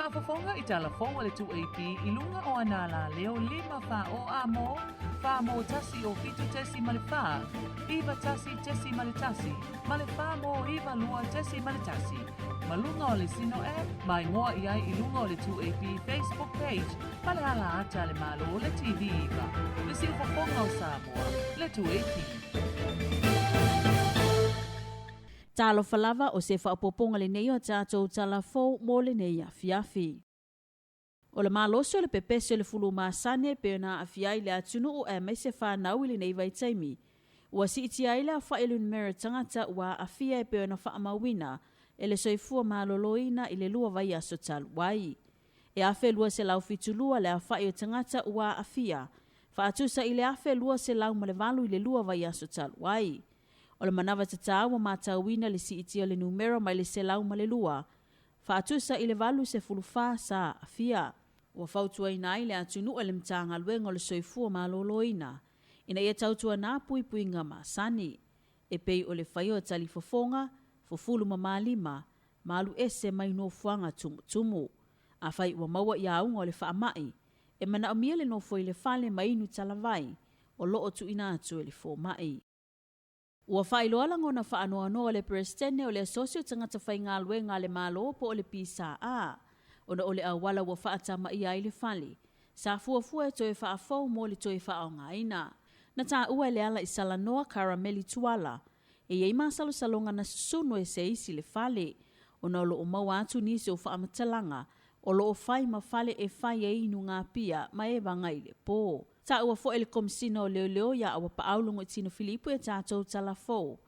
Faafofoga i tala fou a le 2AP i luga o ana alaleo 5 4 o A mo, 4 mo 1 o 7.4, 9 1.1, ma le 4 mo 9 2.1. Ma luga o le Sino App, ma igoa i ai i luga o le 2AP Facebook page ma le ala ata a le Malo le TV 9, le siufofoga o Samoa, le 2AP. Talofa lava o se faaopoopoga lenei o a tatou tala fou mo lenei afiafi. O le malosi o le pepesi o le fulu masani e pei ona aafia ai le atunuu aemaise fanau i lenei vaitaimi. Ua siitia ai le aofai o le numera tagata ua aafia e pei ona faamauina e le Soifua Maloloina i le 2 vaiaso talu ai. E 1,272 le aofai o tagata ua aafia, faatusa i le 1,208 i le 2 vaiaso talu ai. O le manava tatau ua matauina le siitia o le numera mai le 102, faatusa i le 84 sa aafia. Ua fautuaina ai le atunuu e le Matagaluega o le Soifua Maloloina ina ia tautuana puipuiga masani, e pei o le faia o talifofoga, fufulu mamalima, ma alu ese mai nofoaga tumutumu. Afai ua maua i auga o le faamai, e manaomia le nofo i le fale ma inu talavai o loo tuuina atu e le fomai. Ua faailoa lagona faanoanoa le Peresetene o le Asosi o Tagata Faigaluega a le Malo po o le PSA, ona o le auala ua faatamaia ai le fale, sa fuafua e toe faafou mo le toe faaaogaina. Na taua e le ala i Salanoa Karameli Tuala, e i ai masalosaloga na susunu e se isi le fale, ona o lo o maua atu nisi o faamatalaga o lo o fai ma fale e fai ai inugapia ma e vaga i le po. Taua foi e le Komesina o Leoleo ia Auapaau Logoitino Filipo i a tatou tala fou,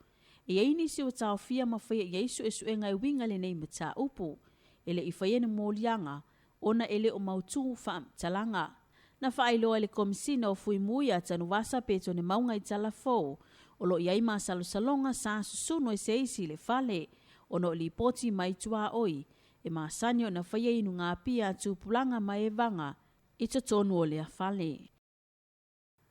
e i ai nisi ua taofia ma faia i ai suesuega e uiga i lenei mataupu, e le i faia ni moliaga ona e le o mautu faamatalaga. Na faailoa e le Komesina o Fuimu ia Tanuvasa Petone Mauga i tala fou, o lo o i ai masalosaloga sa susunu e se isi i le fale, ona o lipoti mai tuaoi e masani ona faia inugapia a tupulaga ma e vaga i totonu o lea fale.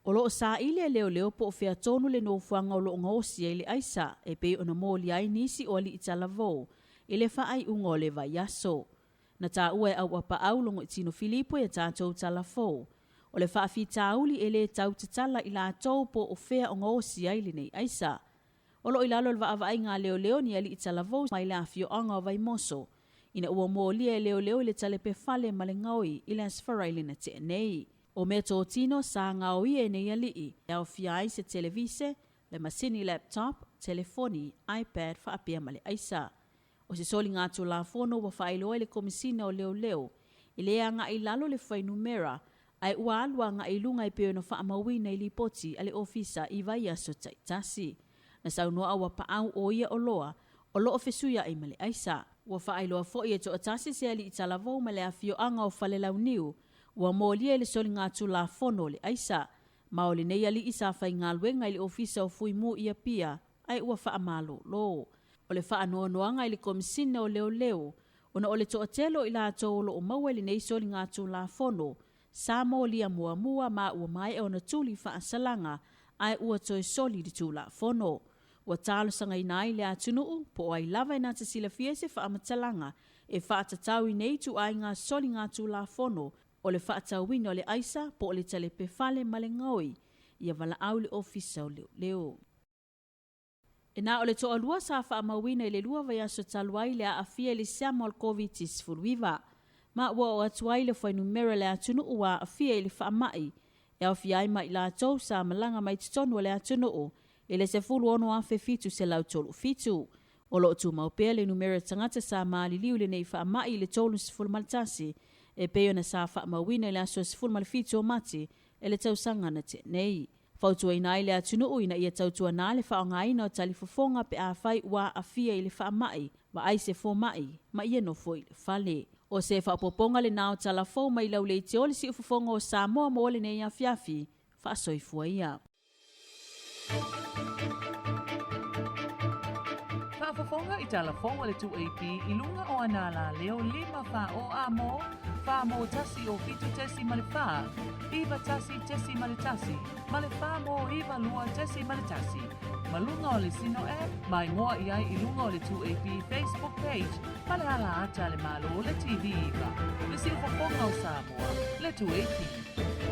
O lo o saili e leoleo po o fea tonu le nofoaga o lo o gaosi ai le aisa e pei ona molia ai nisi o alii talavou i le faaiuga o le vaiaso. Na taua e Auapaau Logoitino Filipo i a tatou tala fou, o le faafitauli e le tau tatala i latou po o fea o gaosi ai lenei aisa. O lo o i lalo o le vaavaaiga a leoleo ni alii talavou mai le afioaga o Vaimoso, ina ua molia e leoleo i le talepefale ma le gaoi i le Aso Faraile na tea nei. O meatotino sa gaoia e nei alii e aofia ai se televise, le masini laptop, telefoni, iPad faapea ma le aisa. O se soliga Tulafono ua faailoa e le Komesina o Leoleo, e le agai i lalo le fuainumera, ae ua alu agai i luga e pei ona faamauina i lipoti a le Ofisa i vaiaso taitasi. Na saunoa Auapaau o ia oloa o lo o fesuiai ma le aisa. Ua faailoa foi e toatasi se alii talavou ma le afioaga o Falelauniu ua molia i le soligatulafono o le aisa, ma o lenei alii sa faigaluega i le Ofisa o Fuimu i Apia ae ua faamalolo. O le faanoanoaga i le Komesina o Leoleo ona o le toatele o i latou o lo o maua i lenei soligatulafono sa molia muamua ma ua maea ona tuli faasalaga ae ua toe soli le Tulafono. Ua talosagaina ai le atunuu po o ai lava e na te silafia se faamatalaga e faatatau i nei ituaiga soligatulafono o le faatauina o le aisa po o le talepefale ma le gaoi ia valaau i le Ofisa o Leoleo. E na o le toalua sa faamauina i le 2 vaiaso talu ai le aafia i le siama o le Koviti-19, ma ua oo atu ai le fuainumera i le atunuu ua aafia i le faamai, e aofia ai ma i latou sa malaga mai totonu o le atunuu i le 16,737. O lo o tumau pea le numera tagata sa maliliu i lenei faamai i le 31 e pei ona sa faamauina i le aso 17 o Mati e le tausaga na tea nei. Fautuaina ai le atunuu ina ia tautuana le faaaogaina o talifofoga pe afai ua aafia i le faamai, vaai se fomai, ma ia nofo i le fale. O se faaopoopoga lena o tala fou mai lau leitio le siufofoga o Samoa mo lenei afiafi, faasoifua ia. Faafofoga i tala fou a le 2AP i luga o ana alaleo 5 4 o A mo, 4 mo 1 o 7.4, 9 1.1, ma le 4 mo 9 2.1. Ma luga o le Sino App, ma igoa i ai i luga o le 2AP Facebook page ma le ala ata a le Malo le TV 9, le siufofoga o Samoa, le 2AP.